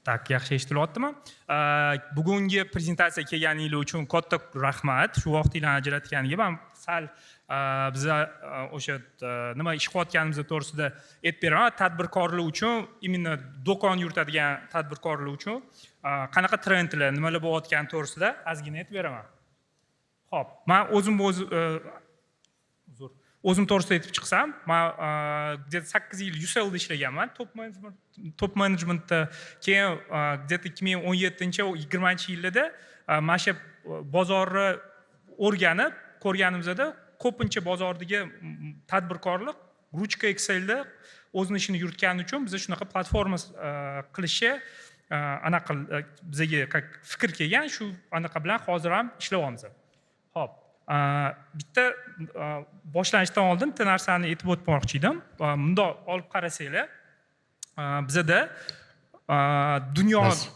Так, yaxshi eshitilyaptimi? Bugungi prezentatsiyaga kelganinglar uchun katta rahmat. Shu vaqtinglarni ajratganiga. Man sal biza o'sha nima ish qilayotganimiz to'g'risida aytib beraman. Tadbirkorlar uchun, именно do'kon yuritadigan tadbirkorlar uchun qanaqa trendlar, nimalar bo'layotgani to'g'risida ozgina aytib beraman. Xo'p, man o'zim o'zi, uzr, o'zim to'g'risida aytib chiqsam, man где-то 8 yil Ucellda ishlaganman, top menejmentda. Keyin где-то 2017, 20-yillarda mana shu bozorni o'rganib ko'rganimizda, ko'pincha bozordagi tadbirkorlar ruchka, Excelda o'zini ishini yuritgani uchun biza shunaqa platforma qilishni anaqa bizaga как fikr kelgan. Shu anaqa bilan hozir ham ishlayapmiz. Ho'p, bitta boshlanishdan oldin bitta narsani aytib o'tmoqchi edim. Bundoq olib qarasanglar, bizada dunyo Bas.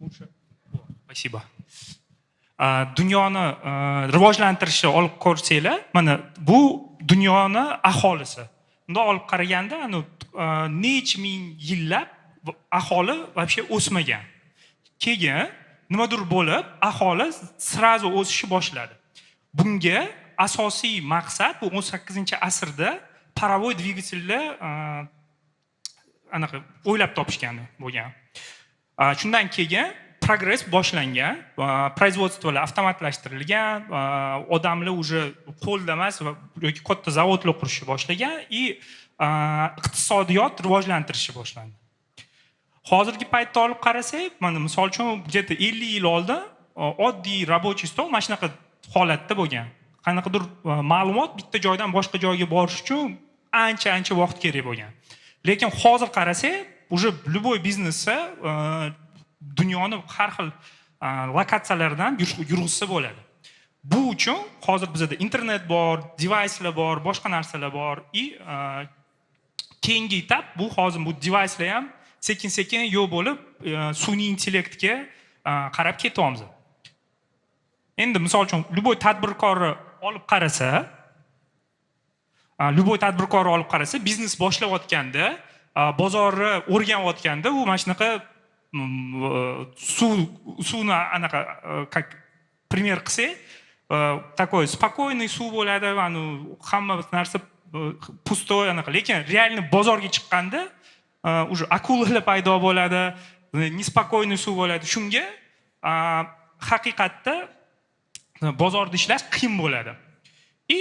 Лучше. О, спасибо. Dunyoni rivojlantirishni olib ko'rsanglar, mana bu dunyoni aholisi. Bundoq olib qaraganda, anu necha ming yillab aholi вообще o'smagan. Keyin nimadir bo'lib, aholi сразу o'sishni boshladi. Bunga asosiy maqsad bu 18 asrda паровой двигатель lar anaqa o'ylab topishgani bo'lgan. Shundan keyin progress boshlangan, производство lar avtomatlashtirilgan, odamlar уже qo'lda emas va yoki katta zavodlar qurishni boshlagan и iqtisodiyot rivojlantirishni boshlandi. Hozirgi paytda olib qarasak, mana misol uchun, где-то 50 yil oldin oddiy рабочий stol mana shunaqa holatda bo'lgan. Qanaqadir ma'lumot bitta joydan boshqa joyga borish uchun ancha ancha vaqt kerak bo'lgan. Lekin hozir qarasak, уже любой biznesni dunyoni har xil lokatsiyalaridan yurg'izsa bo'ladi. Bu uchun hozir bizada internet bor, device lar bor, boshqa narsalar bor и keyingi etap bu hozir bu device lar ham sekin sekin yo'q bo'lib, sun'iy intellektga qarab ketyapmiz. Endi misol uchun, любой tadbirkorni olib qarasa, любой tadbirkorni olib qarasa, biznes boshlayotganda, bozorni o'rganayotganda u mana shunaqa suvni anaqa как пример qilsak, такой спокойный suv bo'ladi, anu hamma narsa пустой anaqa. Lekin реально bozorga chiqqanda уже akulalar paydo bo'ladi, неспокойный suv bo'ladi. Shunga haqiqatda bozorda ishlash qiyin bo'ladi. И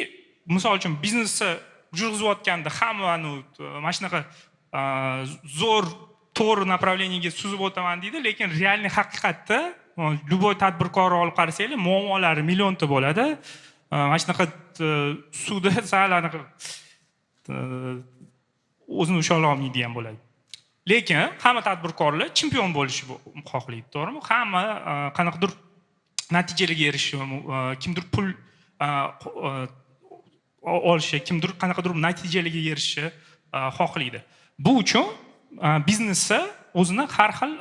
misol uchun, biznesni yurg'izayotganda hamma anu mana shunaqa zo'r, to'g'ri направление ga suzib o'taman deydi, lekin реальный haqiqatda любой tadbirkorni olib qarasanglar, muammolari millionta bo'ladi. Mana shunaqa suvda sal anaqa o'zini ushlolmaydigan bo'ladi. Lekin hamma tadbirkorlar chempion bo'lishni xohlaydi, to'g'rimi? Hamma qanaqadir natijalarga erishishi, kimdir pul olishi, kimdir qanaqadir natijalarga erishishni xohlaydi. Bu uchun biznesda o'zini har xil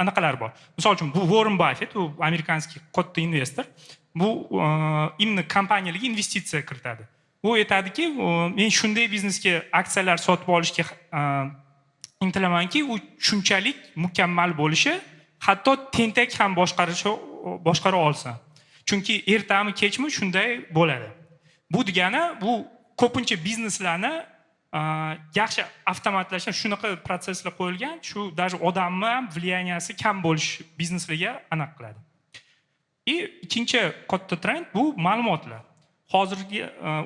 anaqalari bor. Misol uchun, bu Уоррен Баффет, u американский katta investor. Bu именно kompaniyalarga investitsiya kiritadi. U aytadiki, men shunday biznesga aksiyalar sotib olishga intilamanki, u shunchalik mukammal bo'lishi, hatto tentak ham boshqara olsin, chunki ertami kechmi shunday bo'ladi. Bu degani, bu ko'pincha bizneslarni yaxshi avtomatlashgan shunaqa protsesslar qo'yilgan, shu даже odamni ham влияния si kam bo'lish bizneslarga anaqa qiladi. И ikkinchi katta trend bu ma'lumotlar. Hozirgi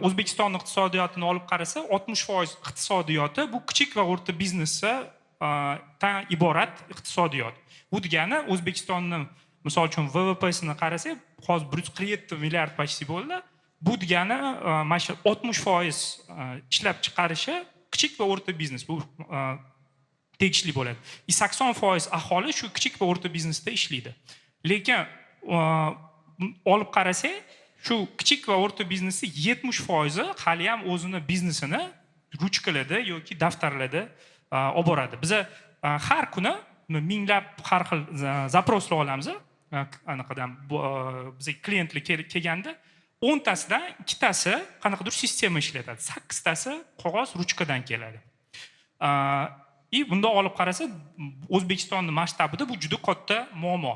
O'zbekiston iqtisodiyotini olib qarasa, 60% iqtisodiyoti bu kichik va o'rta biznesdan iborat iqtisodiyot. Bu degani, O'zbekistonni misol uchun VVPsini qarasak, hozir 147 milliard почти bo'ldi. Bu degani, mana shu 60% ishlab chiqarishi kichik va o'rta biznes bu tegishli bo'ladi и 80% aholi shu kichik va o'rta biznesda ishlaydi. Lekin olib qarasak, shu kichik va o'rta biznesni 70 foizi haliyam o'zini biznesini ruchkalarda yoki daftarlarda olib boradi. Biza har kuni minglab har xil запрос lar olamiz anaqadan, bizga klientlar kelganda 10tasidan ikkitasi qanaqadir sistema ishlatadi, sakkiztasi qog'oz, ruchkadan keladi. И И bundoq olib qarasa, O'zbekistonni masshtabida bu juda katta muammo.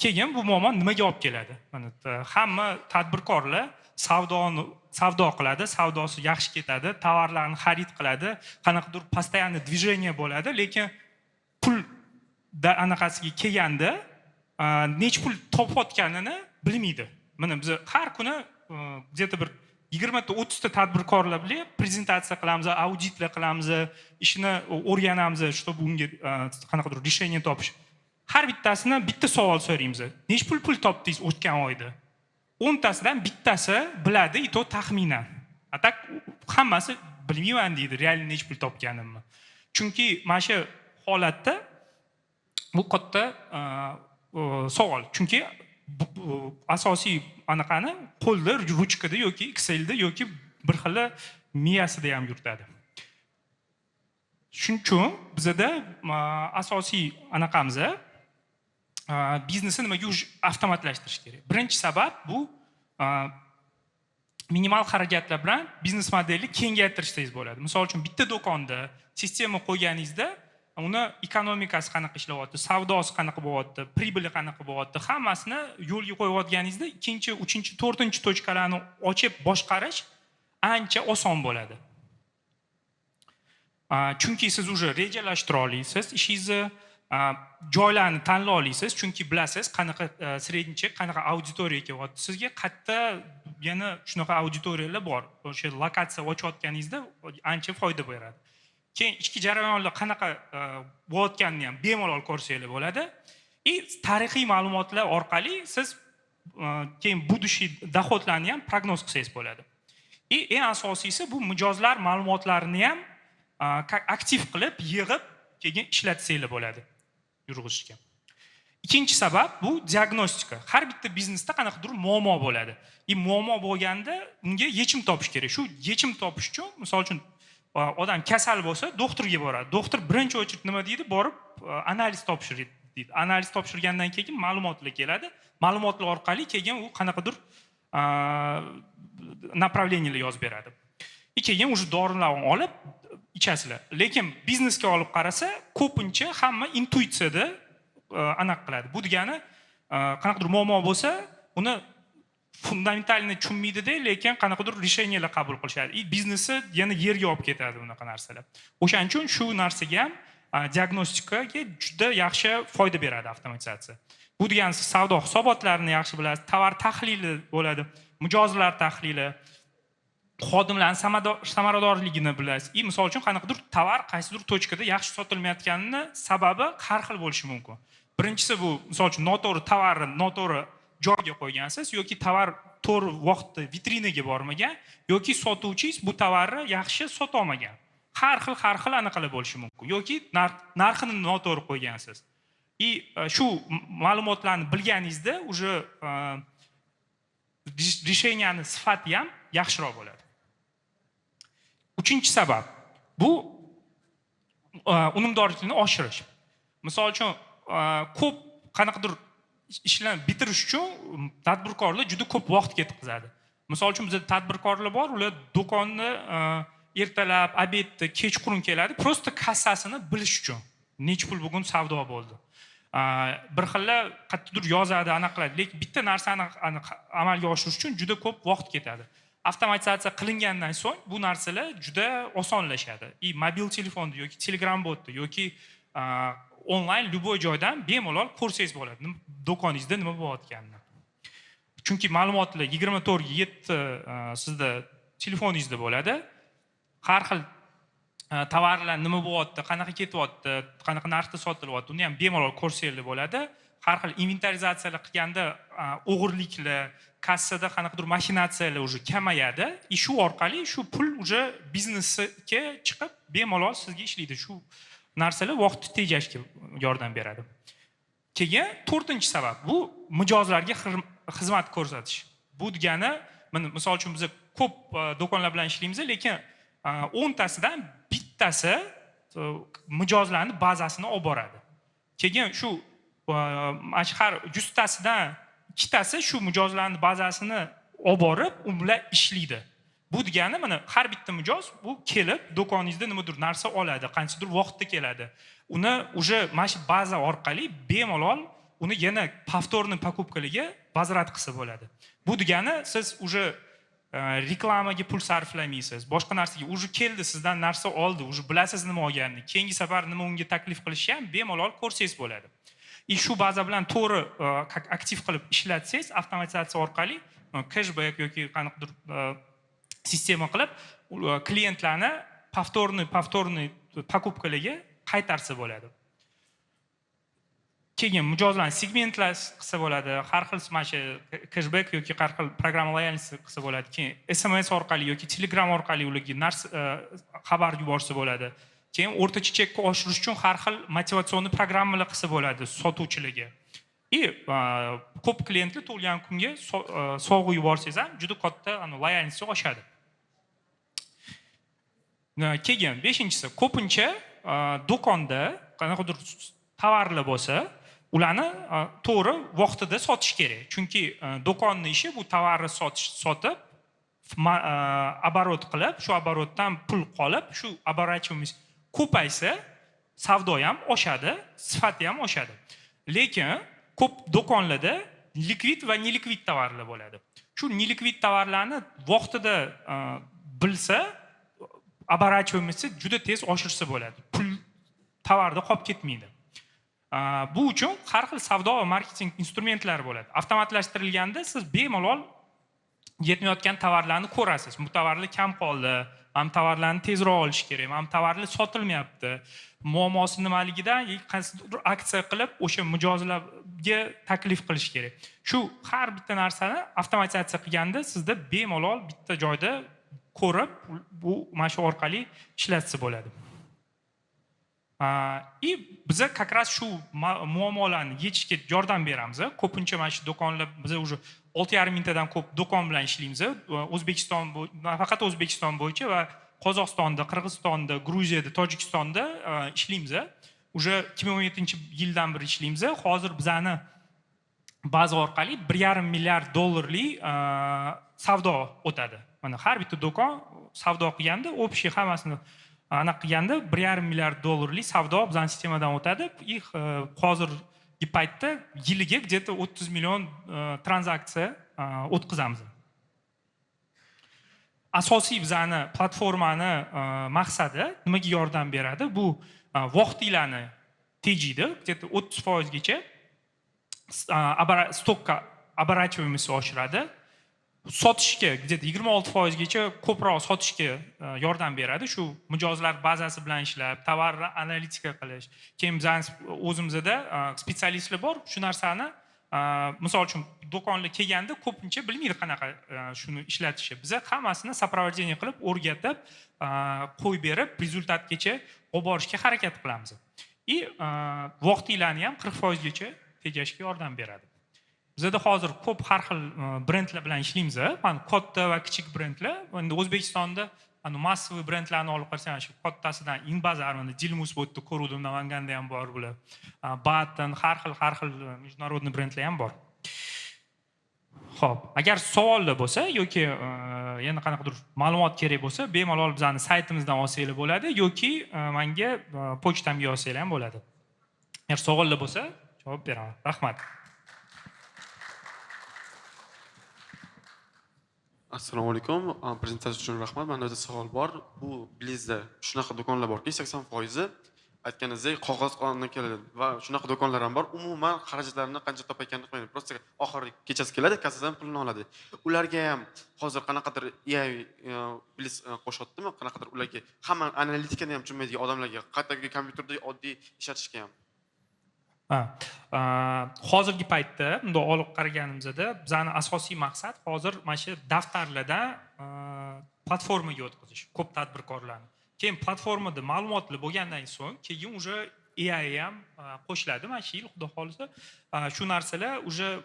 Keyin bu muammo nimaga olib keladi? Mana hamma tadbirkorlar savdoni savdo qiladi, savdosi yaxshi ketadi, tovarlarni xarid qiladi, qanaqadir постоянный движение bo'ladi, lekin pul anaqasiga kelganda necha pul topayotganini bilmaydi. Mana biz har kuni где то bir 20 ta, 30 ta tadbirkorlar bilan prezentatsiya qilamiz, auditlar qilamiz, ishini o'rganamiz, чтобы unga qanaqadir решение topish. Har bittasini bitta savol so'raymiz: "Necha pul topdingiz o'tgan oyda?" 10 tasidan bittasi biladi, и то taxminan. А так hammasi "Bilmayman", deydi, реально necha pul topganimni. Chunki mana shu holatda bu katta savol, chunki bu asosiy anaqani qo'lda ruchkada yoki Excelda yoki bir xil miyasida ham yuritadi. Shuning uchun bizada asosiy anaqamiz biznesni nimaga уже avtomatlashtirish kerak? Birinchi sabab bu minimal xarajatlar bilan biznes modelni kengaytirsangiz bo'ladi. Misol uchun, bitta do'konda sistema qo'yganingizda uni ekonomikasi qanaqa ishlayapti, savdosi qanaqa bo'lyapti, прибыли qanaqa bo'lyapti, hammasini yo'lga qo'yayotganingizda ikkinchi, uchinchi, to'rtinchi точка larni ochib boshqarish ancha oson bo'ladi. Chunki siz уже rejalashtira olasiz ishingizni, joylarni tanlay olasiz, chunki bilasiz qanaqa средний чек, qanaqa auditoriya kelyapti sizga, qayerda yana shunaqa auditoriyalar bor. O'sha lokatsiya ochayotganingizda ancha foyda beradi. Keyin ichki jarayonlar qanaqa bo'layotganini ham bemalol ko'rsanglar bo'ladi. И tarixiy ma'lumotlar orqali siz keyin будущий доход larni ham prognoz qilsangiz bo'ladi. И eng asosiysi, bu mijozlar ma'lumotlarini ham aktiv qilib yig'ib, keyin ishlatsanglar bo'ladi yurg'izishga. Ikkinchi sabab bu diagnostika. Har bitta biznesda qanaqadir muammo bo'ladi. И muammo bo'lganda unga yechim topish kerak. Shu yechim topish uchun, misol uchun, odam kasal bo'lsa, doktorga boradi. Doktor birinchi очередь nima deydi? "Borib analiz topshir", deydi. Analiz topshirgandan keyin ma'lumotlar keladi. Ma'lumotlar orqali keyin u qanaqadir направление lar yozib beradi и keyin уже dorilarni olib ichasizlar. Lekin biznesga olib qarasa, ko'pincha hamma intuitsiyada anaqa qiladi. Bu degani qanaqadir muammo bo'lsa, uni фундаментально tushunmaydida, lekin qanaqadir решения lar qabul qilishadi и biznesi yana yerga olib ketadi unaqa narsalar. O'shaning uchun shu narsaga ham, diagnostikaga juda yaxshi foyda beradi avtomatizatsiya. Bu degani siz savdo hisobotlarini yaxshi bilasiz, tovar tahlili bo'ladi, mijozlar tahlili, xodimlarni samaradorligini bilasiz. И misol uchun, qanaqadir tovar qaysidir точка da yaxshi sotilmayotganini sababi har xil bo'lishi mumkin. Birinchisi bu, misol uchun, noto'g'ri tovarni noto'g'ri joyga qo'ygansiz yoki tovar to'g'ri vaqtda vitrinaga bormagan yoki sotuvchingiz bu tovarni yaxshi sotolmagan. Har xil, har xil anaqalar bo'lishi mumkin yoki narxini noto'g'ri qo'ygansiz. И shu ma'lumotlarni bilganingizda уже решения ni sifati ham yaxshiroq bo'ladi. Uchinchi sabab bu unumdorlikni oshirish. Misol uchun, ko'p qanaqadir ishlarni bitirish uchun tadbirkorlar juda ko'p vaqt ketkazadi. Misol uchun, bizada tadbirkorlar bor, ular do'konni ertalab, обед da, kechqurun keladi, просто kassasini bilish uchun, necha pul bugun savdo bo'ldi. Bir xillar qayerdadir yozadi, anaqa qiladi, lekin bitta narsani aniq amalga oshirish uchun juda ko'p vaqt ketadi. Avtomatizatsiya qilingandan so'ng bu narsalar juda osonlashadi. И mobil telefonda yoki Telegram botda yoki onlayn любой joydan bemalol ko'rsangiz bo'ladi do'koningizda nima bo'layotganini, chunki ma'lumotlar 24ga 7 sizda telefoningizda bo'ladi. Har xil tovarlar nima bo'lyapti, qanaqa ketyapti, qanaqa narxda sotilyapti, uni ham bemalol ko'rsanglar bo'ladi. Har xil inventarizatsiyalar qilganda o'g'irliklar, kassada qanaqadir maxinatsiyalar уже kamayadi. И shu orqali shu pul уже biznesga chiqib, bemalol sizga ishlaydi. Shu narsalar vaqtni tejashga yordam beradi. Keyin to'rtinchi sabab bu mijozlarga xizmat ko'rsatish. Bu degani, mana misol uchun, biz ko'p do'konlar bilan ishlaymiz, lekin 10 tasidan bittasi mijozlarni bazasini olib boradi. Keyin shu mana shu har 100 tasidan ikkitasi shu mijozlarni bazasini olib borib, u bilan ishlaydi. Bu degani, mana har bitta mijoz bu kelib do'koningizda nimadir narsa oladi, qanchadir vaqtda keladi. Uni уже mana shu baza orqali bemalol uni yana повторный покупка larga возврат qilsa bo'ladi. Bu degani, siz уже reklamaga pul sarflamaysiz, boshqa narsaga. Уже keldi, sizdan narsa oldi, уже bilasiz nima olganini. Keyingi safar nima unga taklif qilishni ham bemalol ko'rsangiz bo'ladi. И shu baza bilan to'g'ri как aktiv qilib ishlatsangiz, avtomatizatsiya orqali кэшбэк yoki qanaqadir sistema qilib, klientlarni повторный покупка larga qaytarsa bo'ladi. Keyin mijozlarni segmentlash qilsa bo'ladi, har xil mana shu кэшбэк yoki har xil программа лояльности qilsa bo'ladi. Keyin SMS orqali yoki Telegram orqali ularga narsa, xabar yuborsa bo'ladi. Keyin o'rtacha chekni oshirish uchun har xil мотивационный programmalar qilsa bo'ladi sotuvchilarga. И ko'p klientlar tug'ilgan kunga sovg'a yuborsangiz ham juda katta лояльность oshadi. Keyin beshinchisi, ko'pincha do'konda qanaqadir tovarlar bo'lsa, ularni to'g'ri vaqtida sotish kerak, chunki do'konni ishi bu tovarni sotish, sotib оборот qilib, shu оборот dan pul qolib, shu оборачиваемость ko'paysa, savdo ham oshadi, sifati ham oshadi. Lekin ko'p do'konlarda likvid va неликвид tovarlar bo'ladi. Shu неликвид tovarlarni vaqtida bilsa, оборачиваемость juda tez oshirsa bo'ladi, pul tovarda qolib ketmaydi. Bu uchun har xil savdo va marketing instrumentlari bo'ladi. Avtomatlashtirilganda siz bemalol yetmayotgan tovarlarni ko'rasiz: bu tovarlar kam qoldi, mana bu tovarlarni tezroq olish kerak, mana bu tovarlar sotilmayapti, muammosi nimaligidan qaysidir aksiya qilib, o'sha mijozlarga taklif qilish kerak. Shu har bitta narsani avtomatizatsiya qilganda sizda bemalol bitta joyda ko'rib, bu mana shu orqali ishlatsa bo'ladi. И biza как раз shu muammolarni yechishga yordam beramiz. Ko'pincha mana shu do'konlar, biza уже 6,5 mingtadan ko'p do'kon bilan ishlaymiz O'zbekiston, nafaqat O'zbekiston bo'yicha, va Qozog'istonda, Qirg'izistonda, Gruziyada, Tojikistonda ishlaymiz. Уже 2017-yildan beri ishlaymiz. Hozir bizani baza orqali 1,5 milliard dollarlik savdo o'tadi. Mana har bitta do'kon savdo qilganda, общий hammasini anaqa qilganda, 1,5 milliard dollarlik savdo bizani sistemadan o'tadi. И hozirgi paytda yiliga где то 30 million tranzaksiya o'tkazamiz. Asosiy bizani platformani maqsadi, nimaga yordam beradi bu? Vaqtinglarni tejaydi где то 30 foizgacha, stokka оборачиваемость oshiradi, sotishga где то 26 foizgacha ko'proq sotishga yordam beradi. Shu mijozlar bazasi bilan ishlab, tovarni analitika qilish. Keyin bizani o'zimizda специалист lar bor, shu narsani misol uchun, do'konlar kelganda ko'pincha bilmaydi qanaqa shuni ishlatishni. Biza hammasini сопровождение qilib, o'rgatib, qo'yib berib, результат gacha olib borishga harakat qilamiz. И vaqtinglarni ham 40 foizgacha tejashga yordam beradi. Bizada hozir ko'p har xil brendlar bilan ishlaymiz, mana katta va kichik brendlar. Endi O'zbekistonda ana массовый brendlarni olib qarasang, mana shu kattasidan Inbazar, mana Dilmus bu yerda ko'ruvdim, Namanganda ham bor bular, Batten, har xil har xil международный brendlar ham bor. Ho'p, agar savollar bo'lsa yoki yana qanaqadir ma'lumot kerak bo'lsa, bemalol bizani saytimizdan olsanglar bo'ladi yoki manga pochtamga yozsanglar ham bo'ladi. Agar savollar bo'lsa, javob beraman. Rahmat. Assalomu alaykum. Prezentatsiya uchun rahmat. Manda o'zi savol bor. Bu Blizda shunaqa do'konlar borki, 80 foizi aytganingizdek qog'oz qonundan keladi va shunaqa do'konlar ham bor, umuman xarajatlarini qancha topayotganini qilmaydi. Просто oxiri kechasi keladi, kassadan pulini oladi. Ularga ham hozir qanaqadir AI Bliz qo'shyaptimi? Qanaqadir ularga, hamma analitikani ham tushunmaydigan odamlarga, hattoki kompyuterda oddiy ishlatishga ham. Ha, hozirgi paytda bundoq olib qaraganimizda, bizani asosiy maqsad hozir mana shu daftarlardan platformaga o'tkazish ko'p tadbirkorlarni. Keyin platformada ma'lumotlar bo'lgandan so'ng, keyin уже AI ham qo'shiladi mana shu yil, xudo xohlasa. Shu narsalar уже,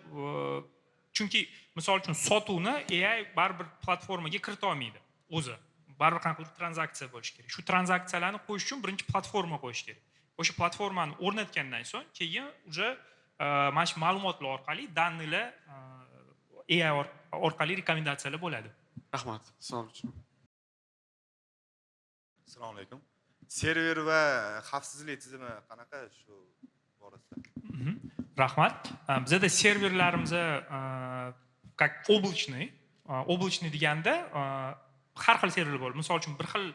chunki misol uchun sotuvni AI baribir platformaga kirita olmaydi o'zi, baribir qanaqadir tranzaksiya bo'lishi kerak. Shu tranzaksiyalarni qo'yish uchun birinchi platforma qo'yish kerak. O'sha platformani o'rnatgandan so'ng, keyin уже mana shu ma'lumotlar orqali данный lar AI orqali rekomendatsiyalar bo'ladi. Rahmat savol uchun. Assalomu alaykum. Server va xavfsizlik tizimi qanaqa shu borasida? Rahmat. Bizada serverlarimiz как облачный. Облачный deganda har xil serverlar bor. Misol uchun, bir xil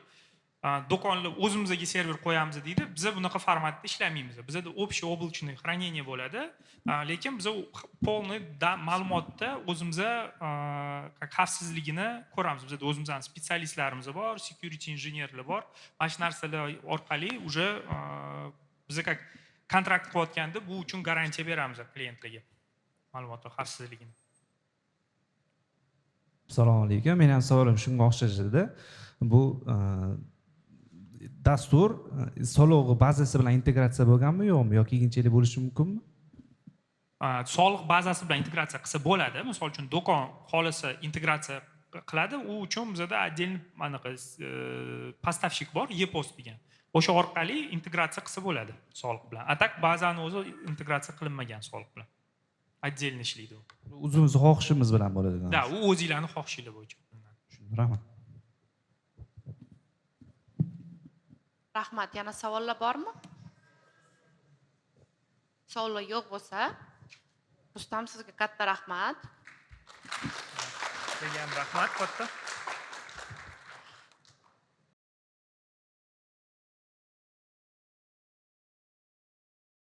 do'konlar o'zimizga server qo'yamiz deydi. Biza bunaqa formatda ishlamaymiz. Bizada общий облачный хранение bo'ladi, lekin biza полный ma'lumotda o'zimiza как xavfsizligini ko'ramiz. Bizada o'zimizni специалист larimiz bor, security injenerlar bor. Mana shu narsalar orqali уже biza как kontrakt qilayotganda bu uchun garantiya beramiz klientlarga ma'lumotlar xavfsizligini. Assalomu alaykum. Meni ham savolim shunga o'xshash edi. Bu dastur soliq bazasi bilan integratsiya bo'lganmi, yo'qmi yoki keyinchalik bo'lishi mumkinmi? Soliq bazasi bilan integratsiya qilsa bo'ladi. Misol uchun, do'kon xohlasa, integratsiya qiladi. U uchun bizada отдельный anaqa поставщик bor, ePOS degan. O'sha orqali integratsiya qilsa bo'ladi soliq bilan. А так bazani o'zi integratsiya qilinmagan soliq bilan, отдельно ishlaydi u. O'zimizni xohishimiz bilan bo'ladi. Да, u o'zinglarni xohishinglar bo'yicha qilinadi. Rahmat. Rahmat. Yana savollar bormi? Savollar yo'q bo'lsa, Rustam, sizga katta rahmat. Sizga ham rahmat katta.